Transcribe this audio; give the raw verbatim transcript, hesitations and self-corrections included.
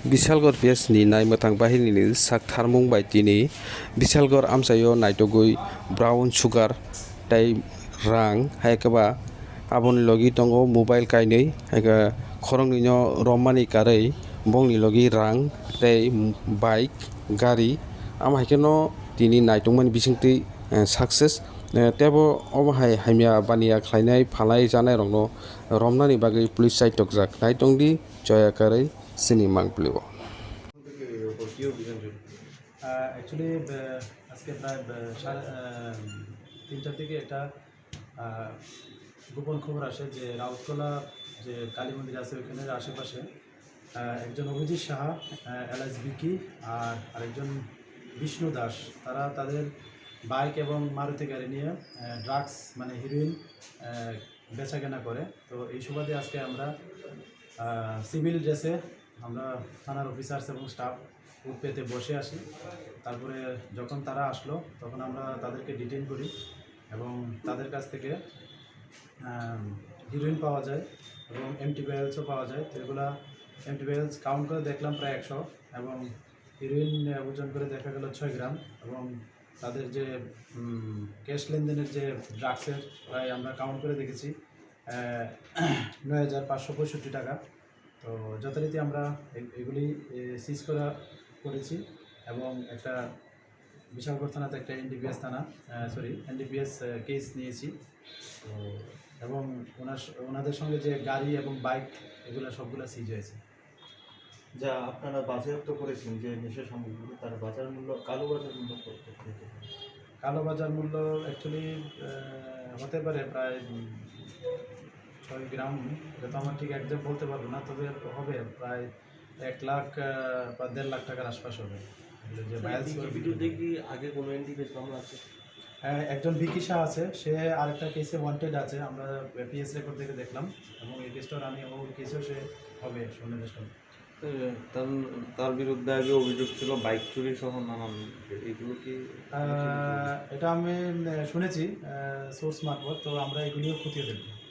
Bisalgor P S ni naimwthang bahirini sak tharmung bai tini Bisalgor amchaio naitugwi brown sugar tei rang, hai khe ba aboni logi tongo mobile kainwi, hai khe khoroknwino romani karwi bongni logi rang tei bike, gari, amo hai kheno tini naitungmani bisingtwi, eh, success, eh, tebo omo hai hamya baniya khlainai phalai janairokno romnani bagwi police chaitokjak. Naitongdi choya karwi chini mangpili o. আহ, actually, আহ, আজকে প্রায়, আহ, সাড়ে, আহ, তিনটার দিকে একটা, আহ, গোপন খবর আসে যে রাউতকলা যে কালী মন্দির আছে ওইখানের আশেপাশে, আহ, একজন অভিজিৎ সাহা, আহ, alias বিকি, আর আরেকজন বিষ্ণু দাস, তারা তাদের বাইক এবং মারুতি গাড়ি নিয়ে, আহ, ড্রাগস মানে হিরোইন, আহ, বেচাকেনা করে। তো এই সুবাদে আজকে আমরা, আহ, সিভিল ড্রেসে আমরা থানার অফিসার্স এবং স্টাফ বুথ পেতে বসে আছি। তারপরে যখন তারা আসলো, তখন আমরা তাদেরকে ডিটেইন করি এবং তাদের কাছ থেকে, আহ, হিরোইন পাওয়া যায় এবং এমটি ব্যারেলসও পাওয়া যায়। তো এগুলা এমটি ব্যারেলস কাউন্ট করে দেখলাম প্রায় একশো এবং হিরোইন, আহ, ওজন করে দেখা গেল ছয় গ্রাম এবং তাদের যে, উম, ক্যাশ লেনদেনের যে ড্রাগসের প্রায় আমরা কাউন্ট করে দেখেছি, আহ, নয় হাজার পাঁচশো পঁয়ষট্টি টাকা। তো যথারীতি আমরা এ-, এগুলি, এ, সিজ করা করেছি এবং একটা বিশালগড় থানাতে একটা এনডিপিএস থানা, আহ, সরি, এনডিপিএস, আহ, কেস নিয়েছি। তো এবং ওনার স-, ওনাদের সঙ্গে যে গাড়ি এবং বাইক, এগুলা সবগুলা সিজ হয়েছে। যা আপনারা বাজেয়াপ্ত করেছেন যে নেশা সামগ্রীগুলো, তার বাজার মূল্য, কালো বাজার মূল্য কত? কালো বাজার মূল্য actually, আহ, হতে পারে প্রায়, উম, ছয় গ্রাম, এটা তো আমার ঠিক একজ্যাক্ট বলতে পারবো না, তবে হবে প্রায় এক লাখ, আহ, বা দেড় লাখ টাকার আশপাশ হবে। এগুলো যে স্যার, বায়ার্স করে বিক্রি বিক্রি করে। কি আগে কোনো এনডিপিএস মামলা আছে? হ্যাঁ, একজন বিকি শাহ আছে, সে আরেকটা কেসে ওয়ান্টেড আছে, আমরা পিএস রেকর্ড দেখে দেখলাম, এবং এই কেসটা রানিং, ও কেসেও সে হবে সামনের দেশটা। এ, তার, তার বিরুদ্ধে আগে অভিযোগ ছিল বাইক চুরি সহ নানান, এগুলো কি? আহ, এটা আমি, উম, শুনেছি, আহ, সোর্স মারফত, তো আমরা এগুলিও খতিয়ে দেখব।